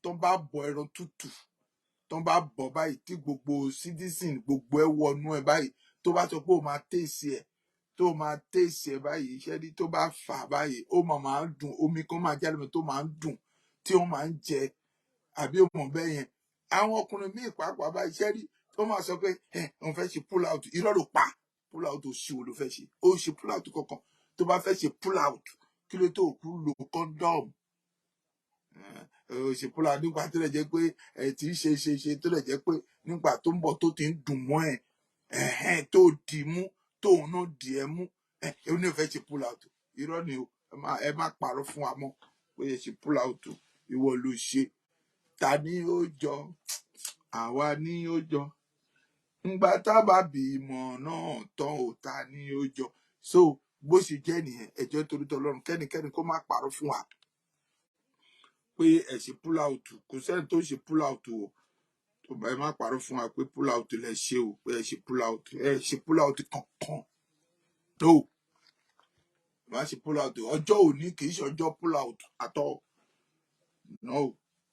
tó ń bá bọ̀ ẹran tútù, tó ń bá bọ̀ báyìí, tí gbogbo season, gbogbo ẹ wọnú ẹ báyìí, tó bá sọ pé ó máa taste ẹ, tó máa taste ẹ báyìí, iṣẹ́ ní tó bá fà báyìí, ó máa ń dùn, omi kan máa jáde tó máa ń dùn tí wọ́n máa ń jẹ, àbí ó mọ̀ bẹ́ẹ̀ yẹn. Àwọn ọkùnrin míì pàápàá báyìí, iṣẹ́ rí tó máa sọ pé ẹ òun fẹ́ ṣe pull out. Irọ́ ló pa. Pull out ò sí wo ló fẹ́ ṣe? Ó ṣe pull out kankan. Tó bá fẹ́ ṣe pull out, kí ló tó kú lo condom? Ó ṣe pull out nígbà tó lè jẹ́ pé ẹ ti ń ṣe ṣe ṣe, tó lè jẹ́ pé nígbà tó ń bọ̀, tó ti ń dùn mọ́ ẹ, ẹ̀hẹ́n, tó dì í mú, tóun náà dì ẹ mú, ẹ ó ní fẹ́ ṣe pull out. Irọ́ ni o. Ẹ má parọ́ fún wa mọ́ pé ẹ ṣe pull out o. Ìwọ ló ṣe. Ta ni ó jọ àwa ni ó jọ ngbà tá a bá bímọ náà tán ò, ta ni ó jọ? So bó ṣe jẹ́ nìyẹn. Ẹjọ́ torí tọlọ́run, kẹ́nikẹ́ni kó má parọ́ fún wa pé ẹ ṣe pull out. Kò sẹ́ni tó ṣe pull out o. Tó bá, ẹ má parọ́ fún wa pé pull out lẹ ṣe o, pé ẹ ṣe pull out. Ẹ ṣe pull out kankan tó má ṣe pull out. Ọjọ́ òní kì í ṣe ọjọ́ pull out àtọ́. No,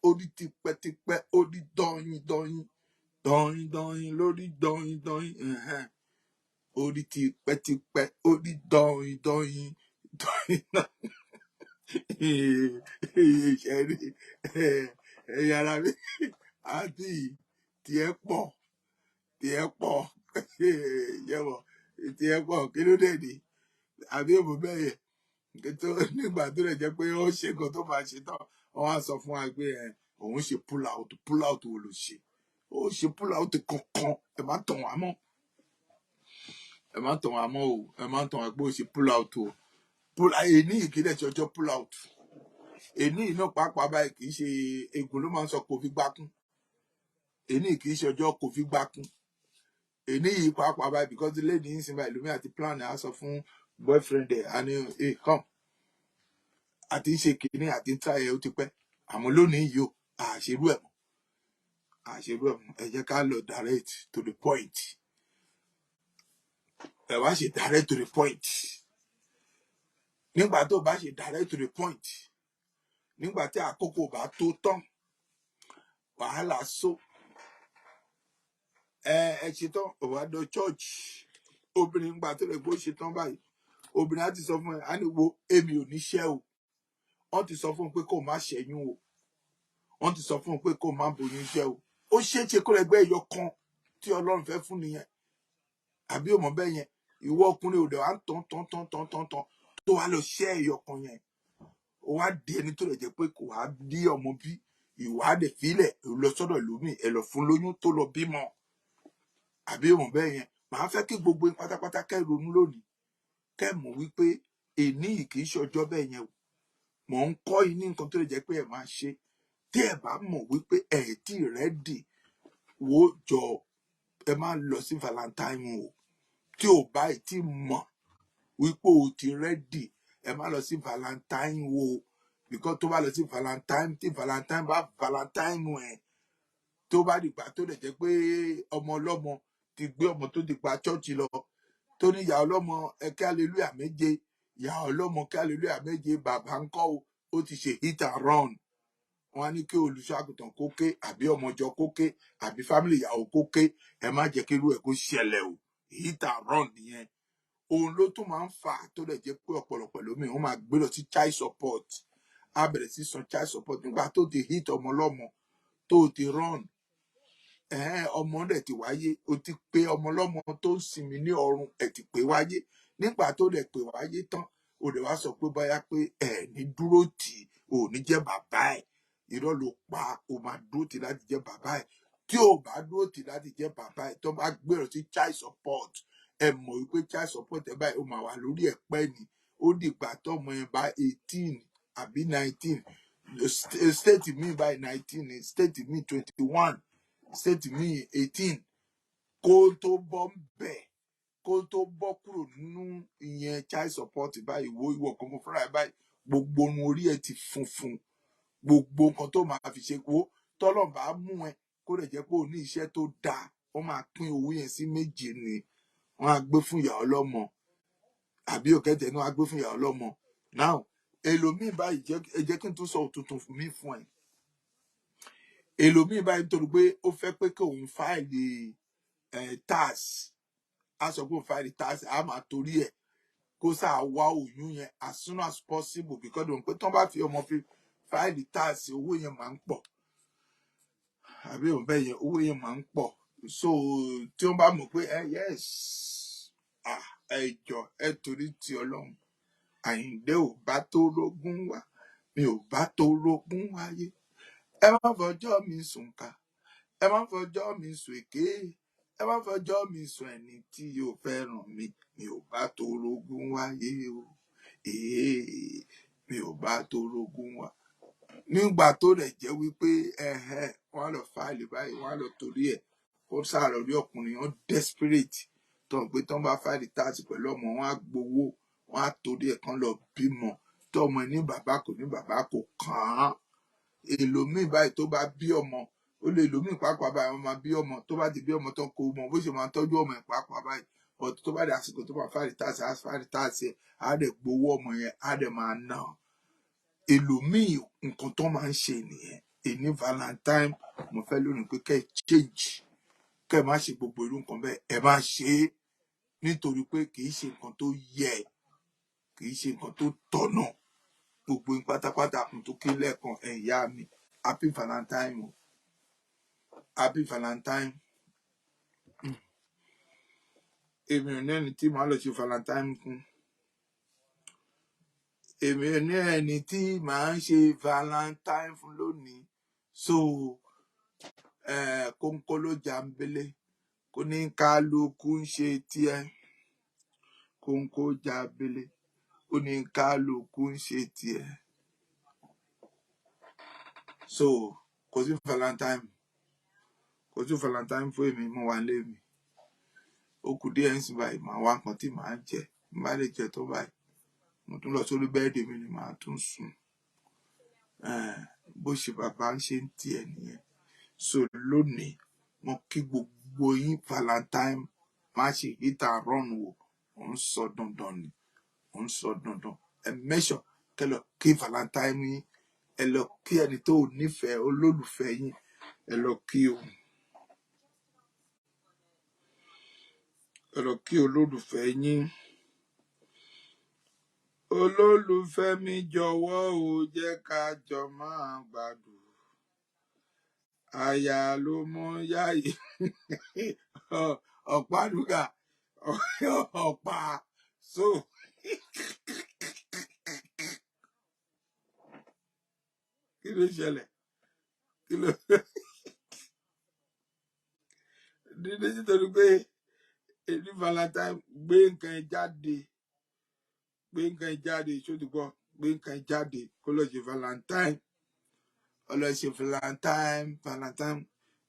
ó ní tipẹ́tipẹ́, ó ní dọ́yìn dọ́yìn dọ́yìn dọ́yìn lórí dọ́yìn dọ́yìn, ẹ̀hẹ́n. Ó ní tipẹ́tipẹ́, ó ní dọ́yìn dọ́yìn dọ́yìn dọ́yìn. Ṣe rí ẹ̀yà ara mi àti tiẹ̀ pọ̀, tiẹ̀ pọ̀, yẹ̀wọ̀, tiẹ̀ pọ̀. Kí ló dé ní àbí òmù bẹ́ẹ̀ yẹn tó nígbà tó lè jẹ́ pé ó ṣe nǹkan tó máa ṣe tán, wọ́n á sọ fún wa pé ẹ òun ṣe pull out. Pull out wo ló ṣe? Ó ṣe pull out kankan. Ẹ má tàn wá mọ́. Ẹ má tàn wá mọ́ o, ẹ má tàn wá pé ó ṣe pull out o. Pull èní yìí kì í dẹ̀ ṣe ọjọ́ pull out. Èní yìí náà pàápàá báyìí kì í ṣe egun ló máa ń sọ kò fi gbákún. Èní yìí kì í ṣe ọjọ́ kò fi gbákún. Èní yìí pàápàá báyìí, because lẹ́ni yìí sin báyìí lómi àti plan á sọ fún boyfriend ẹ̀ á ní, "Hey, come, àti ń ṣe kìíní àti ń try ẹ̀ ó ti pẹ́, àmọ́ lónìí yìí o, àṣerú ẹ̀ mọ́, àṣerú ẹ̀ mọ́. Ẹ jẹ́ ká lọ direct to the point." Ẹ wá ṣe direct to the point. Nígbà tó bá ṣe direct to the point, nígbà tí àkókò bá tó tán, wàhálà so. Ẹ ṣetán, ò wá lọ church. Obìnrin gbà tó lè gbó ṣetán báyìí, obìnrin á ti sọ fún ẹ, á ní, "Wo, èmi ò ní ṣẹ́ o." Wọ́n ti sọ fún un pé kó má ṣẹ́yún o, wọ́n ti sọ fún un pé kó má boyún jẹ́ o. Ó ṣeé ṣe kó lè gbé ẹyọ kan tí Ọlọ́run fẹ́ fún nìyẹn, àbí òmò bẹ́ẹ̀ yẹn? Ìwọ ọkùnrin ò dẹ̀ wá ń tán tán tán tán tán tán tó wá lọ ṣẹ́ ẹyọ kan yẹn, ó wá di ẹni tó lè jẹ́ pé kò wá bí ọmọ bí ìwà dẹ̀ fílẹ̀ lọ sọ́dọ̀ lómi ẹ̀ lọ fún lóyún tó lọ bímọ, àbí òmò bẹ́ẹ̀ yẹn? Màá fẹ́ kí gbogbo yín pátápátá kẹ́ ronú lónìí, kẹ́ mọ̀ wípé èní yìí kì í ṣe ọjọ́ bẹ́ẹ̀ yẹn o. Mò ń kọ́ yín ní nǹkan tó lè jẹ́ pé ẹ máa ṣe. Tí ẹ bá mọ̀ wípé ẹ tí ready, wò ó jọ, ẹ má lọ sí valentine o. Tí ò bá ì tí mọ̀ wípé o ti ready, ẹ má lọ sí valentine o, because tó bá lọ sí valentine, tí valentine bá valentine ẹ, tó bá dìgbà tó lè jẹ́ pé ọmọ ọlọ́mọ ti gbé ọmọ tó ti gba church lọ, tó ní ìyá ọlọ́mọ, ẹ ké hallelujah méje, ìyá ọlọ́mọ ké hallelujah méje, bàbá ńkọ́ o, ó ti ṣe hit and run. Wọn á ní kí olùṣọ́àgùtàn kó ké, àbí ọmọjọ kó ké, àbí family ìyàwó kó ké. Ẹ má jẹ́ kí irú ẹ̀ kó ṣẹlẹ̀ o. Hit and run nìyẹn. Òun ló tún máa ń fà á tó lè jẹ́ pé ọ̀pọ̀lọpọ̀ lómi wọ́n máa gbé lọ sí child support, á bẹ̀rẹ̀ sí san child support nígbà tó ti hit ọmọ ọlọ́mọ, tó ti run. Ẹ̀hẹ́n, ọmọ rẹ̀ ti wáyé, o ti pé ọmọ ọlọ́mọ tó ń sinmi ní ọrùn ẹ̀ ti pé wáyé. Nígbà tó dẹ̀ pé wáyé tán, o dẹ̀ wá sọ pé bóyá pé ẹ̀ ní dúró tì í, ò ní jẹ́ bàbá ẹ̀. Irọ́ ló pa. O máa dúró tì í láti jẹ́ bàbá ẹ̀. Tí o bá dúró tì í láti jẹ́ bàbá ẹ̀, tó bá gbèrò sí child support, ẹ mọ̀ wípé child support ẹ báyìí, ó máa wà lórí ẹ̀ pẹ́ ni. Ó dìgbà tọ́mọ ẹ bá 18 àbí 19. State míì báyìí 19 ni, state míì 21, state míì 18, kó tó bọ́ ń bẹ̀, kó tó bọ́ kúrò nínú ìyẹn child support báyìí. Wo ìwọ kankan fúnra ẹ báyìí, gbogbo orun orí ẹ ti funfun, gbogbo nǹkan tó máa fi ṣe wo tọ́lọ̀ bá mú ẹ kó lè jẹ́ pé o ní iṣẹ́ tó dáa, wọ́n máa pín owó yẹn sí méjì ni. Wọ́n á gbé fún ìyá ọlọ́mọ, àbí òkẹ́tẹ̀ ní wọ́n á gbé fún ìyá ọlọ́mọ. Now, èlòmíì báyìí jẹ́, ẹ jẹ́ kí n tún sọ òtútù mi fún ẹ. Èlòmíì báyìí, nítorí pé ó fẹ́ pé kí òun file tax, á sọ pé òun file tax, á máa torí ẹ̀ kó sáà wá oyún yẹn as soon as possible, because òun pé tí wọ́n bá fi ọmọ fi file tax, owó yẹn máa ń pọ̀, àbí òun bẹ́ẹ̀ yẹn? Owó yẹn máa ń pọ̀. So tí wọ́n bá mọ̀ pé ẹ, yes, ah, ẹ jọ, ẹ torí ti Ọlọ́run, Àyìndé ò bá tó rógún wá, mi ò bá tó rógún wáyé. Ẹ má fọjọ́ mi sùn ká, ẹ má fọjọ́ mi sùn èké, ẹ má fọjọ́ mi sùn ẹni tí yóò fẹ́ràn mi. Mi ò bá tó rógún wáyé o, èé, mi ò bá tó rógún wá. Nígbà tó rẹ̀ jẹ́ wípé ẹ̀hẹ́, wọ́n á lọ file báyìí, wọ́n á lọ torí ẹ̀ kó sáà lọ rí ọkùnrin wọn desperate tó ń pé tó ń bá file tax pẹ̀lú ọmọ, wọn á gbowó, wọn á torí ẹ̀ kán lọ bímọ. Tó ọmọ ní bàbá, kò ní bàbá, kò kàn án. Èlòmíì báyìí tó bá bí ọmọ, ó lè lòmíì pàápàá báyìí, wọn máa bí ọmọ, tó bá ti bí ọmọ tán, kó mọ bó ṣe máa tọ́jú ọmọ ẹ̀ pàápàá báyìí. But tó bá di àsìkò tó máa file tax, á file tax ẹ̀, á dẹ̀ gbowó ọmọ yẹn, á dẹ̀ máa ná èlòmíì. Nǹkan tó máa ń ṣe nìyẹn. Èní valentine, mo fẹ́ lónìí pé kẹ́ ẹ change, kẹ́ ẹ má ṣe gbogbo irú nǹkan bẹ́ẹ̀. Ẹ má ṣe é, nítorí pé kì í ṣe nǹkan tó yẹ, kì í ṣe nǹkan tó tọ̀nà. Gbogbo yín pátápátá n tó kí lẹ́ẹ̀kan, ẹ̀yin ìyá mi, happy valentine o, happy valentine. Èmi ò ní ẹni tí màá lọ ṣe valentine fún. Èmi ò ní ẹni tí màá ń ṣe valentine fún lónìí. So kónkó ló jàǹbélé, kó ní kálukú ń ṣe tiẹ̀. Kóńkó jábélé, ó ní kálukú ń ṣe tiẹ̀. So kò sí Valentine, kò sí Valentine fún èmi, mo wà nílé mi. Ó kù díẹ̀ ń sìn báyìí, màá wá nǹkan tí màá jẹ. Mo bá lè jẹ tó báyìí, mo tún lọ sórí bẹ́ẹ̀dì mi ni màá tún sùn. Bó ṣe bàbá ń ṣe ń tiẹ̀ nìyẹn. So lónìí, mo kí gbogbo yín Valentine, má ṣe hit and run wò. Ó ń sọ dandan ni, ó ń sọ dandan. Ẹ mẹ́sọ̀ kẹ lọ kí Valentine yín, ẹ lọ kí ẹni tó nífẹ̀ẹ́ olólùfẹ́ yín, ẹ lọ kí o, ẹ lọ kí olólùfẹ́ yín. Olólùfẹ́ mi jọ̀wọ́ o, jẹ́ ká jọ máa gbádùn. Àyà ló mọ yáyé. Ọ̀pá àdúgà, ọ̀pá. So kí ló ṣẹlẹ̀? Kí ló dídé nítorí pé èdè Valentine gbé nǹkan ẹ jáde, gbé nǹkan ẹ jáde, ṣó ti gbọ́, gbé nǹkan ẹ jáde kó lọ ṣe Valentine, ó lọ ṣe Valentine, Valentine,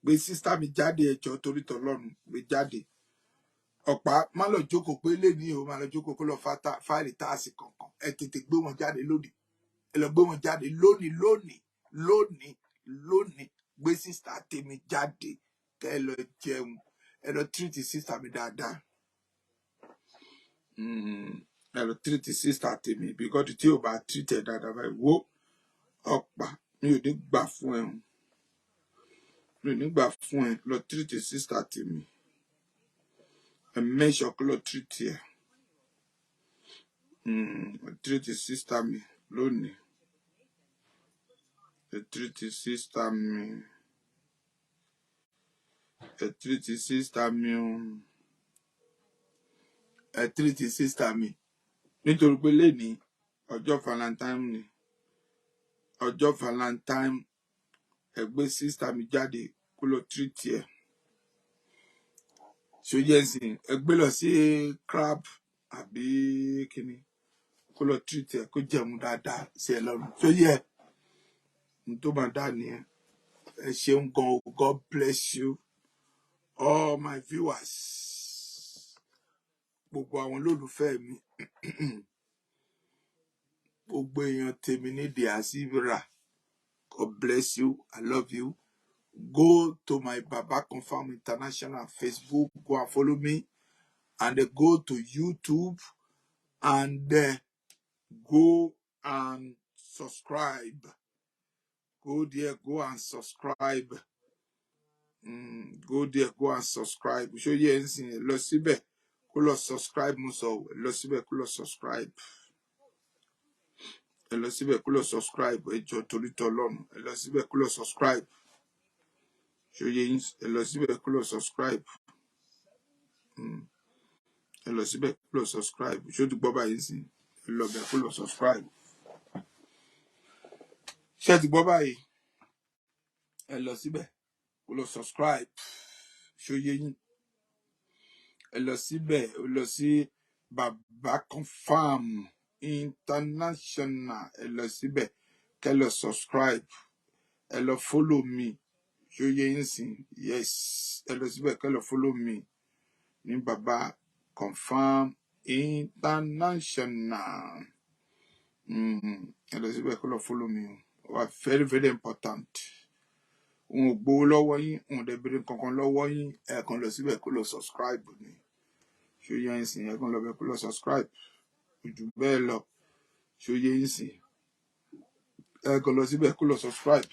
gbé sísá mi jáde, ẹjọ́ torí tọlọ́run, gbé jáde. Ọ̀pá má lọ jókòó pé lẹ́ni o, má lọ jókòó kó lọ fáìlì táàsì kankan. Ẹ tètè gbé wọn jáde lónìí, ẹ lọ gbé wọn jáde lónìí, lónìí, lónìí, lónìí. Gbé sísá tèmi jáde kẹ ẹ lọ jẹun, ẹ lọ tírìtì sísá mi dáadáa. Ẹ lọ tírìtì sísá tèmi, because tí o bá tírìtì ẹ dáadáa báyìí, wo ọ̀pá mi ò ní gbà fún ẹ, mi ò ní gbà fún ẹ. Lọ tírìtì sísá tèmi, ẹ mẹ́sọ̀ kó lọ tírìtì ẹ. Tírìtì sísá mi lónìí, ẹ tírìtì sísá mi, ẹ tírìtì sísá mi o, ẹ tírìtì sísá mi, nítorí pé lẹ́ni ọjọ́ Valentine ni, ọjọ́ Valentine. Ẹ gbé sísá mi jáde kó lọ tírìtì ẹ. Ṣòye ẹsìn, ẹ gbé lọ sí crab àbí kíni, kó lọ tírìtì ẹ, kó jẹun dáadáa sí ẹ lọ́rùn. Ṣòye ẹ n tó máa dá nìyẹn. Ẹ ṣeun gan o. God bless you all my viewers, gbogbo àwọn olólùfẹ́ mi, gbogbo èèyàn tèmi ní diaspora. God bless you, I love you. Go to my Baba Confirm International Facebook, go and follow me, and then go to YouTube and go and subscribe. Go there, go and subscribe. Go there, go and subscribe. Ṣó yẹ ẹ ń sìn? Lọ síbẹ̀ kó lọ subscribe. Mo sọ, lọ síbẹ̀ kó lọ subscribe. Ẹ lọ síbẹ̀ kó lọ subscribe. Ẹ jọ torí tọlọ́run, ẹ lọ síbẹ̀ kó lọ subscribe. Ṣó yẹ yín? Ẹ lọ síbẹ̀ kó lọ subscribe. Ẹ lọ síbẹ̀ kó lọ subscribe. Ṣó ti gbọ́ báyìí sìn? Ẹ lọ bẹ̀ kó lọ subscribe. Ṣé ti gbọ́ báyìí? Ẹ lọ síbẹ̀ kó lọ subscribe. Ṣó yẹ yín? Ẹ lọ síbẹ̀, ẹ lọ sí Baba Confirm International, ẹ lọ síbẹ̀ kẹ lọ subscribe, ẹ lọ follow me. Ṣó yẹ yín sìn? Yes, ẹ lọ síbẹ̀ kẹ lọ follow me ní Baba Confirm International. Ẹ lọ síbẹ̀ kó lọ follow me o. Ó wà very very important. N ò gbowó lọ́wọ́ yín, n ò dẹ̀ béèrè kankan lọ́wọ́ yín. Ẹ kàn lọ síbẹ̀ kó lọ subscribe ni. Ṣó yẹ yín sìn? Ẹ kàn lọ bẹ̀ kó lọ subscribe, kò jù bẹ́ẹ̀ lọ. Ṣó yẹ yín sìn? Ẹ kàn lọ síbẹ̀ kó lọ subscribe.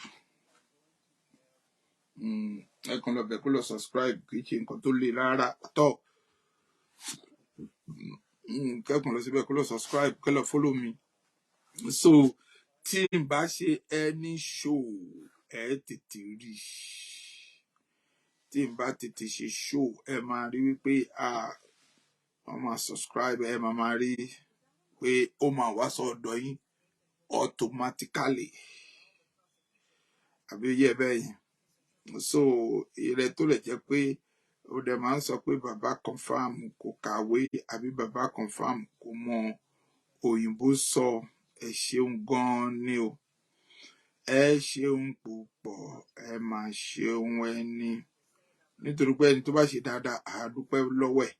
Ẹ kàn lọ bẹ̀ kó lọ subscribe, kì í ṣe nǹkan tó le rárá tọ́. Kẹ́kàn lọ síbẹ̀ kó lọ subscribe, kẹ́ lọ follow me. So tí n bá ṣe any show, ẹ tètè rí. Tí n bá tètè ṣe show, ẹ máa rí wípé wọ́n máa subscribe, ẹ máa máa rí pé ó máa wá sọ́dọ̀ yín automatically, àbí ó yẹ bẹ́ẹ̀ yẹn? So ìrẹ tó lè jẹ́ pé Ó dẹ̀ máa ń sọ pé Bàbá Confam kò kàwé àbí Bàbá Confam kò mọ òyìnbó sọ. Ẹ ṣeun gan-an ni o. Ẹ ṣeun púpọ̀, ẹ máa ṣeun ẹni. Nítorí pé ẹni tó bá ṣe dáadáa, àá dúpẹ́ lọ́wọ́ ẹ̀.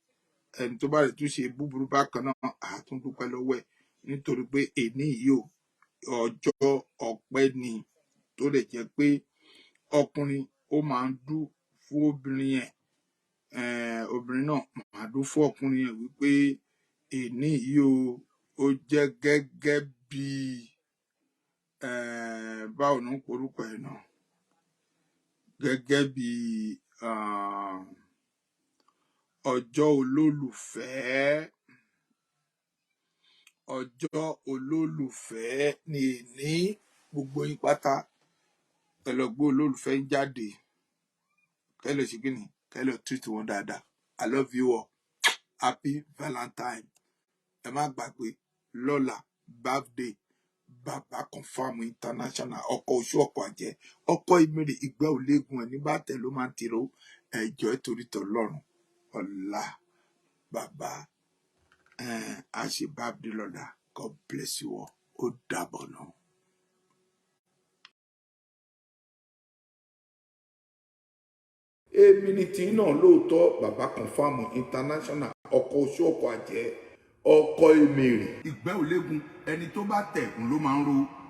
Ẹni tó bá rẹ̀ tún ṣe búburú bákan náà, àá tún dúpẹ́ lọ́wọ́ ẹ̀. Nítorí pé èní yìí o, ọjọ́ ọpẹ́ ni, tó lè jẹ́ pé ọkùnrin ó máa ń dú fún obìnrin yẹn, obìnrin náà máa dún fún ọkùnrin yẹn wípé èní yìí o, ó jẹ́ gẹ́gẹ́ bí báwo ni wọ́n porúkọ ẹ̀ náà, gẹ́gẹ́ bí ọjọ́ olólùfẹ́. Ọjọ́ olólùfẹ́ ni èní. Gbogbo yín pátá, ẹ lọ gbé olólùfẹ́ yín jáde, kẹ́ lọ ṣe kíni, kẹ́ lọ treat wọn dáadáa. I love you all. Happy Valentine. Ẹ má gbàgbé lọ́la, birthday Bàbá Confam International, ọkọ̀ oṣù, ọkọ̀ àjẹ́, ọkọ̀ ìmìrì, ìgbẹ́ ò léegun ẹ̀ ní bá tẹ̀ ló máa ń tiro ẹ̀jọ́ ẹ̀ torí tọlọ́run. Ọ̀la bàbá a ṣe birthday lọ́la. God bless you all. Ó dàbọ̀ náà. Èmi ni tí náà lóòótọ́, Bàbá Confam International, ọkọ̀ oṣù, ọkọ̀ àjẹ́, ọkọ̀ èmèrè, ìgbẹ́ ò léegun, ẹni tó bá tẹ̀ ń ló máa ń ro.